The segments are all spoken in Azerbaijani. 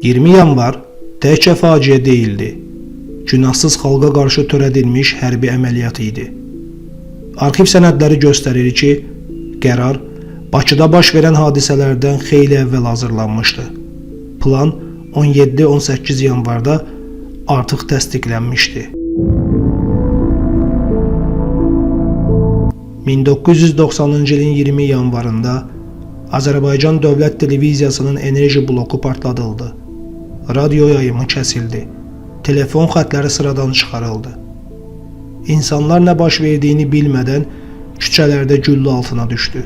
20 yanvar təkcə faciə deyildi. Günahsız xalqa qarşı törədilmiş hərbi əməliyyat idi. Arxiv sənədləri göstərir ki, qərar Bakıda baş verən hadisələrdən xeyli əvvəl hazırlanmışdı. Plan 17-18 yanvarda artıq təsdiqlənmişdi. 1990-cı ilin 20 yanvarında Azərbaycan Dövlət Televiziyasının enerji bloku partladıldı. Radio yayımı kəsildi. Telefon xətləri sıradan çıxarıldı. İnsanlar nə baş verdiyini bilmədən küçələrdə güllə altına düşdü.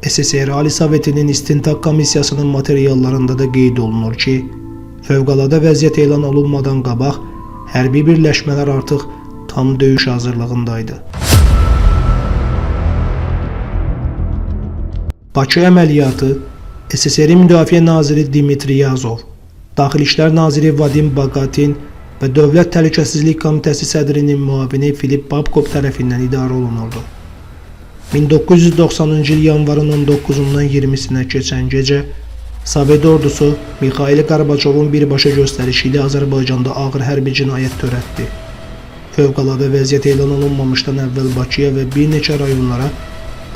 SSR Ali Sovetinin İstintaq Komissiyasının materiallarında da qeyd olunur ki, fövqəladə vəziyyət elan olunmadan qabaq hərbi birləşmələr artıq tam döyüş hazırlığındaydı. Bakı əməliyyatı SSR Müdafiə Naziri Dimitri Yazov, Daxili İşlər Naziri Vadim Bagatin və Dövlət Təhlükəsizlik Komitəsi sədrinin müavini Filip Babkov tərəfindən idarə olunurdu. 1990-cı il yanvarın 19-undan 20-sinə keçən gecə Sovet ordusu Mixail Qorbaçovun birbaşa göstərişi ilə Azərbaycanda ağır hərbi cinayət törətdi. Fövqəladə vəziyyət elan olunmamışdan əvvəl Bakıya və bir neçə rayonlara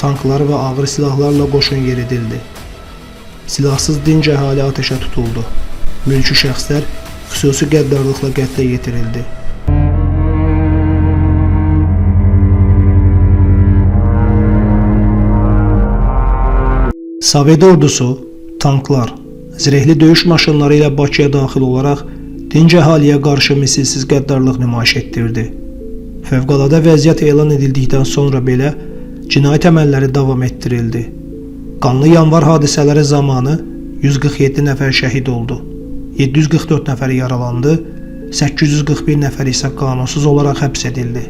tanklar və ağır silahlarla qoşun yeridildi. Silahsız dinc əhali atəşə tutuldu. Mülki şəxslər xüsusi qəddarlıqla qətlə yetirildi. Sovet ordusu tanklar, zirehli döyüş maşınları ilə Bakıya daxil olaraq dinc əhaliyə qarşı misilsiz qəddarlıq nümayiş etdirdi. Fövqəladə vəziyyət elan edildikdən sonra belə cinayət əməlləri davam etdirildi. Qanlı yanvar hadisələri zamanı 147 nəfər şəhid oldu. 744 nəfər yaralandı, 841 nəfər isə qanunsuz olaraq həbs edildi.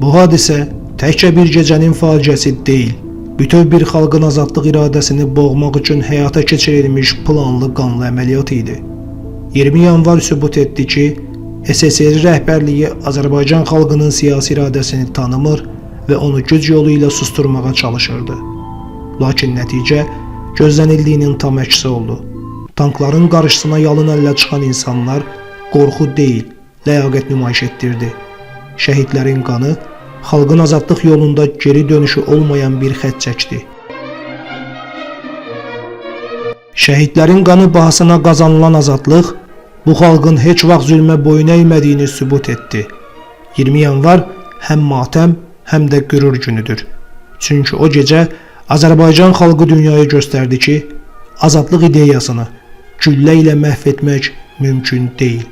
Bu hadisə təkcə bir gecənin faciəsi deyil, bütöv bir xalqın azadlıq iradəsini boğmaq üçün həyata keçirilmiş planlı qanlı əməliyyat idi. 20 yanvar sübut etdi ki, SSR rəhbərliyi Azərbaycan xalqının siyasi iradəsini tanımır və onu güc yolu ilə susturmağa çalışırdı. Lakin nəticə gözlənildiyinin tam əksi oldu. Tankların qarşısına yalın əllə çıxan insanlar qorxu deyil, ləyaqət nümayiş etdirdi. Şəhidlərin qanı xalqın azadlıq yolunda geri dönüşü olmayan bir xətt çəkdi. Şəhidlərin qanı bahasına qazanılan azadlıq bu xalqın heç vaxt zülmə boyun əymədiyini sübut etdi. 20 yanvar həm matəm, həm də qürur günüdür. Çünki o gecə Azərbaycan xalqı dünyaya göstərdi ki, azadlıq ideyasını güllə ilə məhv etmək mümkün deyil.